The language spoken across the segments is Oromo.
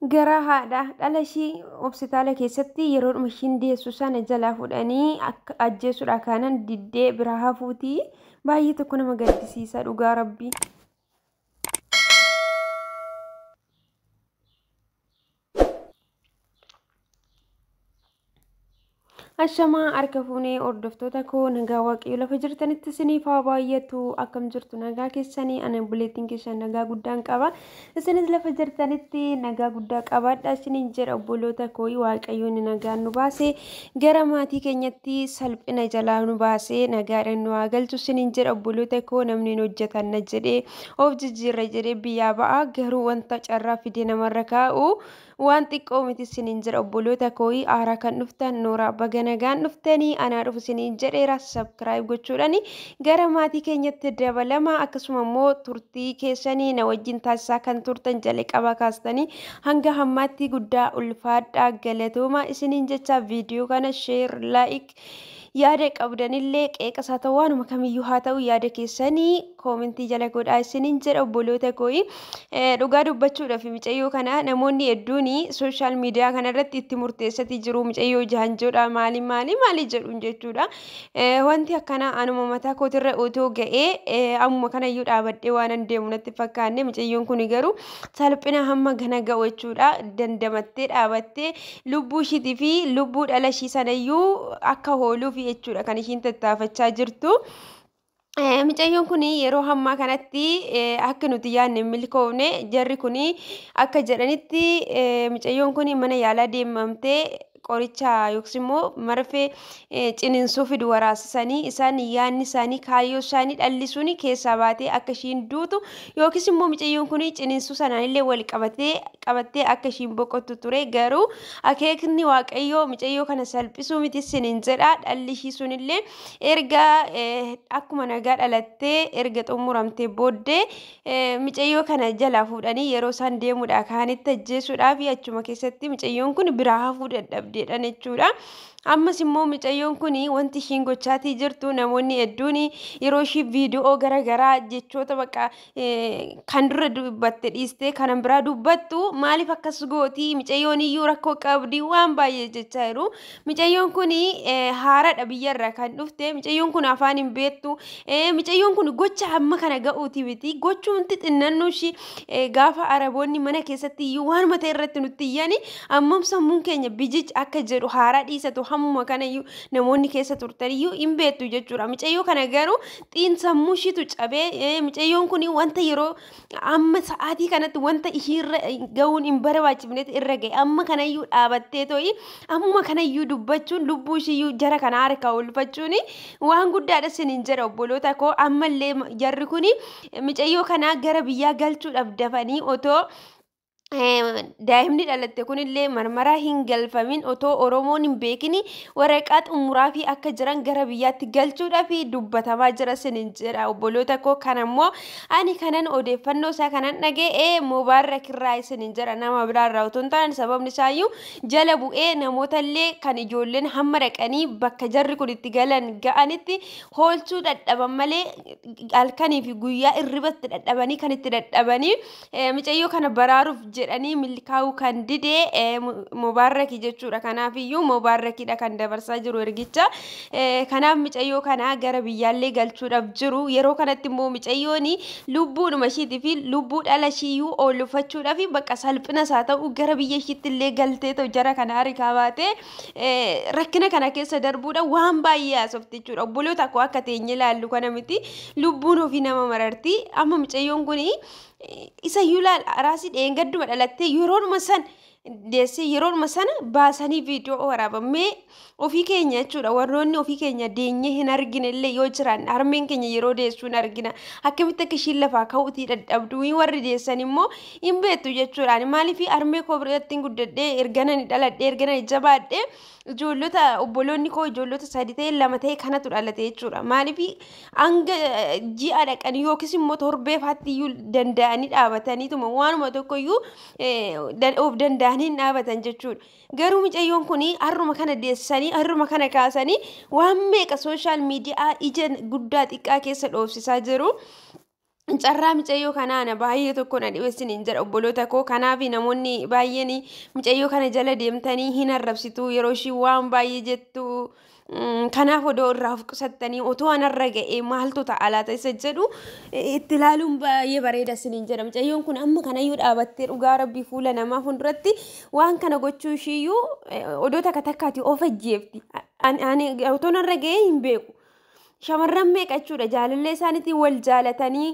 Gara haadha dhala ishii hospitaala keessatti yeroodhuma ishiin deessu sana jalaa fuudhanii akka ajjeesuudha kaanan diddee biraa hafuutii baay'ee tokko nama gaddisiisa dhugaa rabbii. Ashamaa harka fuunee hordoftoota koo, nagaa waaqayyo lafa jirtanitti isiniif haa baay'atu. Akkam jirtu? Nagaa keessanii? Ana buleettiin keessan nagaa guddaan qaba. Isinis lafa jirtanitti nagaa guddaa qabaadha isiniin jedha obboloota koo. Waaqayyoon nagaan nu baase, gara maatii keenyatti salphina jalaa nu baase, nagaadhaan nu haa galchu isiniin jedha obboloota koo. Namni hin hojjetanna jedhee of jijjiirra jedhee biyyaa ba'a, garuu wanta carraa fidee namarra kaa'u waan xiqqoo miti isiniin jedha obboloota koo. Haaraa kan dhuftan, nooraa baga nagaan dhuftanii, anaa dhufu isiniin jedheera. Subscribe gochuudhaan gara maatii keenyatti dabalama. Akkasuma immoo turtii keessanii na wajjin taasisaa kan turtan, jalqaba kaastanii hanga hammaatti guddaa ulfaadhaa galatooma isiniin jecha. Viidiyoo kana share, like, yaada qabdanillee qeeqas haa ta'u, waanuma kamiyyuu haa ta'u, yaada keessanii koomentii jala godhaa isiniin jedha obboloota koo. Dhugaa dubbachuudhaaf mucayyoo kana namoonni hedduun social media kanarratti itti murteessatii jiru. Mucayyoo jaanjoodha, maali maali maali jedhuun jechuudha. Wanti akkana anuma mataa kootirra otoo ga'ee ammuma kanayyuu dhaabadhee waan an deemu natti fakkaanne. Mucayyoon kun garuu salphina hamma kana ga'u jechuudha dandamattee dhaabattee lubbuu ishiitii fi lubbuu dhala ishii sanayyuu akka hooluuf jechuudha kan ishiin tattaafachaa jirtu. Mucayyoon kun yeroo ammaa kanatti akka nuti yaadne hin milkoofne. Jarri kun akka jedhanitti mucayyoon kun mana yaalaa deemamtee qoricha yookiis immoo marfee ciniinsuu fidu waraasisanii. Isaan yaadni isaanii, kaayyoo isaanii dhalli suni keessaa baatee akka ishiin duutu yookiis immoo mucayyoon kun ciniinsuu sanaan illee wal qabatee qabattee akka ishiin boqottu ture. Garuu akeekni waaqayyoo mucayyoo kana salphisuu miti isiniin jedha. Dhalli ishii sunillee erga akkuma nagaa dhalattee erga xumuramtee booddee mucayyoo kana jalaa fuudhanii yeroo isaan deemuudha kaanitti ajjeesuudhaaf achuma keessatti mucayyoon kun biraa hafuu dadhabdeedha jechuudha. Ammas immoo mucayyoon kun wanti ishiin gochaatii jirtu, namoonni hedduun yeroo ishii viidiyoo garaagaraa jechoota bakka kan dura dubbatte dhiistee kanan biraa dubbattu, maaliif akkas gooti, mucayyoon iyyuu rakkoo qabdi, waan baay'ee jechaa jiru. Mucayyoon kun haaraadha biyyarraa kan dhufte. Mucayyoon kun afaan hin beektu. Mucayyoon kun gocha hamma kana ga'uuti miti. Gochuumti xinnannoo ishii gaafa araboonni mana keessatti iyyuu waanuma ta'e irratti nutti iyyani ammam sammuun keenya bijij akka jedhu haaraa dhiisatu hammuma kanayyuu namoonni keessa turtan iyyuu hin beektu jechuudha. Mucayyoo kana garuu xiin sammuu ishiitu cabee. Mucayyoon kun wanta yeroo amma sa'aatii kanatti wanta ishiirra ga'uun hin barbaachifnetti irra ga'e. Amma kanayyuu dhaabattee to'i ammuma kanayyuu dubbachuun, lubbuu ishiiyyuu jara kana harkaa oolfachuun waan guddaadha isiniin jedha obboloota koo. Ammallee jarri kun mucayyoo kana gara biyyaa galchuudhaaf dafanii otoo daa'imni dhalatte kunillee marmaraa hin galfamin, otoo Oromoon hin beekin waraqaa xumuraa fi akka jiran gara biyyaatti galchuudhaaf dubbatamaa jira isiniin jedha obboloota koo. Kanammoo ani kanan odeeffannoo isaa kanan dhaga'e Mubaarak irraa isiniin jedha, nama biraarraa otoo hin taane. Sababni isaayyuu jala bu'ee namoota illee kan ijoolleen hamma dhaqanii bakka jarri kun itti galan ga'anitti hoolchuu dadhaban malee, halkanii fi guyyaa irribatti dadhabanii kan itti dadhabanii mucayyoo kana baraaruuf jedhanii milkaa'uu kan didee Mubaarraki jechuudha. Kanaafiyyuu Mubaarrakidha kan dabarsaa jiru ergicha. Kanaaf mucayyoo kana gara biyyaallee galchuudhaaf jiru. Yeroo kanatti immoo mucayyoon lubbuudhuma ishiitii fi lubbuu dhala ishiiyyuu oolfachuudhaaf bakka salphina isaa ta'u gara biyya ishiitti illee galtee ta'u jara kana harkaa baatee rakkina kana keessa darbuudha waan baay'ee haasofti jechuudha. Obboloota koo, akka teenye ilaallu kana miti, lubbuun ofii nama mararti. Amma mucayyoon kun isa iyyuu laal, raasii dheengadduma dhalattee yeroodhuma san deessee yeroodhuma sana baasanii viidiyoo waraabamee. Ofii keenya jechuudha, warroonni ofii keenya deenyee hin argine illee yoo jiran, harmeen keenya yeroo deessuu hin argina, akkamitti akka ishiin lafaa ka'uutii dadhabdu. Warri deessan immoo hin beektu jechuudha. Maaliif harmee koo biratti hin guddadhee, ergana ni dhaladhee, ergana ni jabaadhee, ijoollota obboloonni koo ijoollota sadi ta'e, lama ta'e kanatu dhalate jechuudha. Maaliif hanga ji'a dhaqanii yookiis immoo torbee faatti iyyuu danda'anii dhaabataniituma waanuma tokko iyyuu of danda'anii hin dhaabatan jechuudha. Garuu mucayyoon kun har'uma kana deessanii har'uma kana kaasanii waan meeqa social media ija guddaa xiqqaa keessa dhoofsisaa jiru. Carraa mucayyoo kanaa ana baay'ee tokko na dhibeessiniin jedha obboloota koo. Kanaaf namoonni baay'een mucayyoo kana jala deemtanii hin arrabsitu yeroo ishii waan baay'ee jettu. Kanaaf odoo irraa of qusattanii otoo anarra ga'ee maaltu ta'a laata isa jedhu itti ilaaluun baay'ee bareeda isiniin jedha. Mucayyoon kun amma kanayyuu dhaabattee dhugaa rabbii fuula namaa fuulduratti waan kana gochuu ishiiyyuu odoo takka takkaati of ajjeefti. Ani otoo narra ga'ee hin beeku. Shamarran meeqa jechuudha jaalallee isaaniitiin wal jaalatanii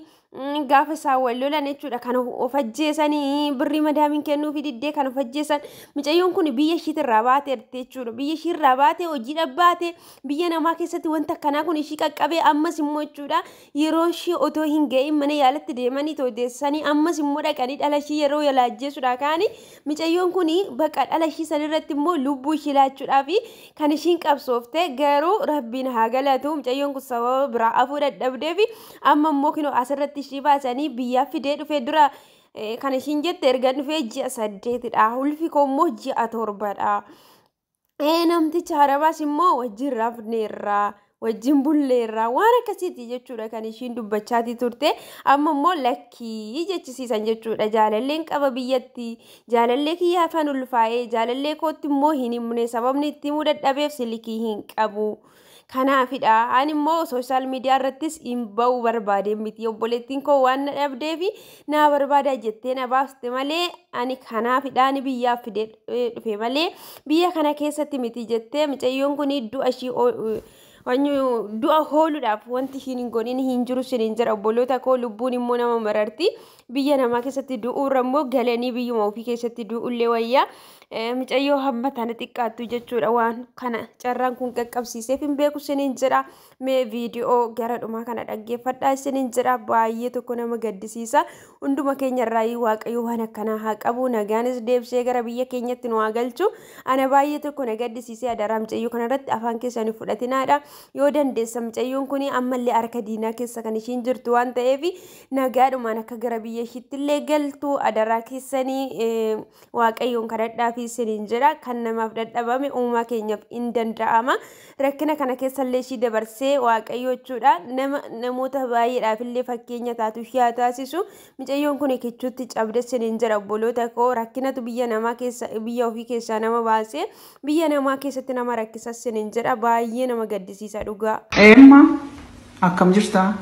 gaafa isaan wal lolan jechuudha kan of ajjeesanii birrii madaamiin kennuufi diddee kan of ajjeesan. Mucayyoon kun biyya ishiitirraa baateerti jechuudha. Biyya ishiirraa baatee hojii dhabbaate biyya namaa keessatti wanta akkanaa kun ishii qaqqabee ammas immoo jechuudha yeroo ishii otoo hin ga'in mana yaalatti deemanii odeessanii ammas immoo dhaqanii dhala ishii yeroo yalaajjeessuudha kaani mucayyoon kun baqa dhala ishii sanirratti immoo lubbuu ishii laachuudhaaf kan ishiin qabsoofte garuu rabbiin haa galatu. Mucayyoon kun sababa biraa afuu dadhabdeef amma immoo kinoo asirratti ishii baasanii biyyaa fidee dhufee dura kan ishiin jette erga dhufee ji'a 8dha. Ulfi koo immoo ji'a 7dha. Namticha harabaas immoo wajjin rafneerra wajjin bulleerra waan akkasiiti jechuudha kan ishiin dubbachaatii turte. Amma immoo lakkii jechisiisan jechuudha. Jaalalleen qaba biyyatti jaalallee kiyya afaan ulfaa'ee jaalallee kootti immoo hin himne sababni itti himuu dadhabeef silikii hin qabu. Kanaafidha ani immoo sooshaal miidiyaa irrattis hin ba'uu barbaade miti. Obboleettiin koo waan na dhabdeef na barbaada jettee na baaste malee ani kanaafidha ani biyyaaf fidee dhufe malee biyya kana keessatti miti jettee mucayyoon kun du'a ishii du'a hooluudhaaf wanti ishiin hin godhin hin jiru isiniin jedha obboloota koo. Lubbuun immoo nama mararti. Biyya namaa keessatti du'uurra immoo galanii biyyuma ofii keessatti du'ullee wayyaa. Mucayyoo hamma tana xiqqaattu jechuudha waan kana carraan kun qaqqabsiiseef hin beeku isiniin jedha. Mee viidiyoo gara dhumaa kana dhaggeeffadhaa isiniin jedha. Baay'ee tokko nama gaddisiisa. Hunduma keenya irraa Waaqayyo waan akkanaa haa qabu. Nagaanis deebisee gara biyya keenyatti nu haa galchu. Ana baay'ee tokko na gaddisiisee adaraa mucayyoo kanarratti afaan keessanii fudhatinaadha. Yoo dandeessa mucayyoon kun ammallee harka diinaa keessa kan ishiin jirtu waan ta'eef nagaadhumaan akka gara biyya ishiitti illee galtu adaraa keessanii Waaqayyoon kadhadhaa fi isiniin jedha. Kan namaaf dadhabame uumaa keenyaaf hin danda'ama. Rakkina kana keessallee ishii dabarsee Waaqayyo jechuudha namoota baay'eedhaaf illee fakkeenya taatu ishii haa taasisu. Mucayyoon kun kichuutti cabde isiniin jedha obboloota koo. Rakkinatu biyya namaa keessa biyya ofii keessaa nama baasee biyya namaa keessatti nama rakkisa isiniin jedha. Baay'ee nama gaddisiisa dhugaa. Eemma akkam jirta?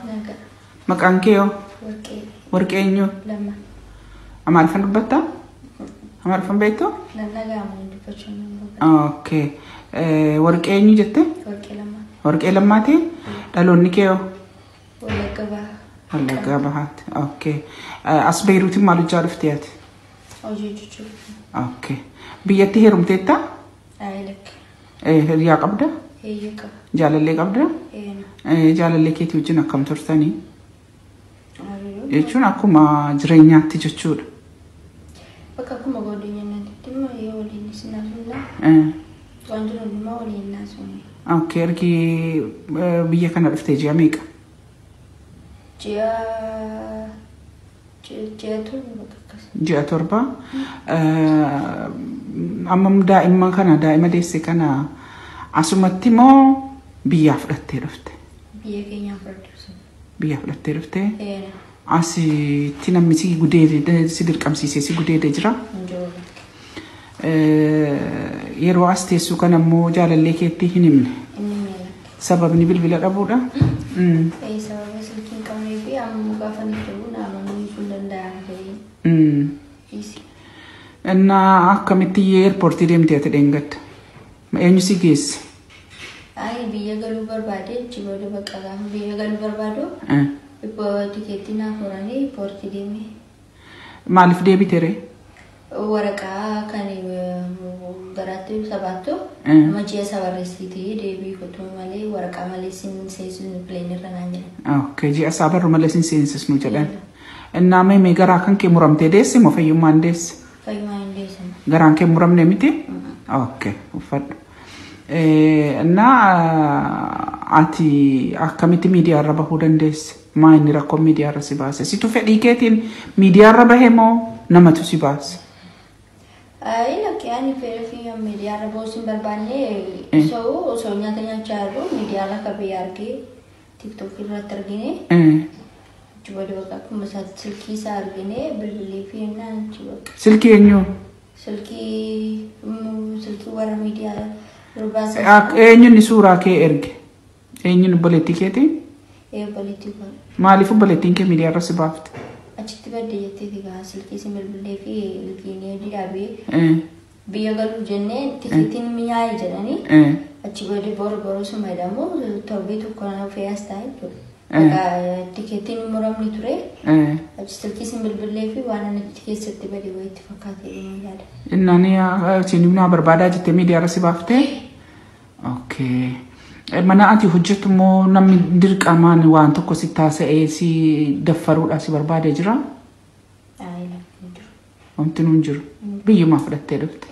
Maqaan kee hoo? Warqee. Warqee eenyu? Lama. Amaariffaan dubbattaa? Amaariffaan beektuu? Nagaamu dubbachuu hin barbaadu. Okay. Warqee eenyu jette? Warqee Lammaa. Warqee Lammaati? Dhaloonni kee hoo? Wallagga Bahaa. Wallaggaa Bahaatti. Okay. As Beeruutiin maal hojjaa dhuftee ati? Hojii hojjechuuf. Okay. Biyyatti heerumteetta? Ayi lakki. Hiriyaa qabda? Eeyyee qaba. Jaalallee qabda? Eena. Jaalallee keetii wajjin akkam turtanii? Hariiroo. Jechuun akkuma jireenyaatti jechuudha. Bakka akkuma godinyaatti immoo yoo waliin isin haasofna. Waan jiru hundumaa waliin haasofna. Okay. Ergi biyya kana dhuftee ji'a meeqa? Ji'a 7 bakka akkas. Ji'a 7. Amma daa'imman kana daa'ima deesse kana asumatti moo biyyaa fudhattee dhufte? Biyya keenyaa fudhadhu. Biyyaa fudhattee dhufte? Eena. Asitti namni si gudeede si dirqamsiisee si gudeede jira? Hin jiru bakka. Yeroo as teessu kana immoo jaalallee keetti hin himne. Inni miila. Sababni bilbila dhabuudha? Sababa silkii hin qabnee fi amma gaafa inni jiru naannoo hin danda'an ta'ee dhiisi. Innaa akkamitti eerpoortii deemtee ati dheengadda? Eenyu si geesse? Ani biyya galuu barbaade achi booda bakka gaafa biyya galuu barbaadu tikeettii naaf horanii eerpoortii deeme. Maaliif deebite ree? Waraqaa kan garaatti sabaattu amma ji'a sabarreessitii deebii kutuu malee waraqaa malee sin seensisnu pileenirra naan jedhan. Okay, ji'a isaa barru malee sin seensisnu jedhan. Innaa mee garaa kan kee muramtee deesse moo fayyummaan deesse? Fayyummaan hin deessimu. Garaan kee muramne miti? Okay, uffadhu. Innaa ati akkamitti miidiyaarra bahuu dandeesse? Maa inni rakkoon miidiyaarra si baase? Situ fedhii keetiin miidiyaarra bahe moo namatu si baase? Lakki ani fedha fi miidiyaarra bahuu hin barbaanne osoo nyaata nyaachaa jiru miidiyaarra akka biyya argee TikTok irratti argine. Achi booda bakka akkuma isaatti silkii isaa arginee bilbilee fi jennaan achi bakka. Silkii eenyu? Silkii silkii warra miidiyaa durbaa. Eenyuun suuraa kee erge? Eenyuun obboleettii keeti? Ee, obboleettii koo. Maaliif obboleettiin kee miidiyaa irra si baafte? Achitti badde jetteeti gaa silkii si bilbilee fi ilkiinee hojii dhaabee biyya galuu jennee tikeetiin mi'aaye jedhanii achi booda boru boru suma jedhamu torbee tokko na fe'as taa'e jechuudha. Egaa tikeetiin muramni ture achi silkii si bilbilee fi waan inni achi keessatti bade wayiitti fakkaate dhimma yaada. Innaan siin naa barbaadaa jettee miidiyaa irra si baaftee? Okay. Mana ati hojjettu immoo namni dirqamaan waan tokko si taasisee si daffaruudhaaf si barbaadee jira? Ayi, lafa hin jiru. Wanti nuun jiru. Biyyumaa fudhattee dhufte.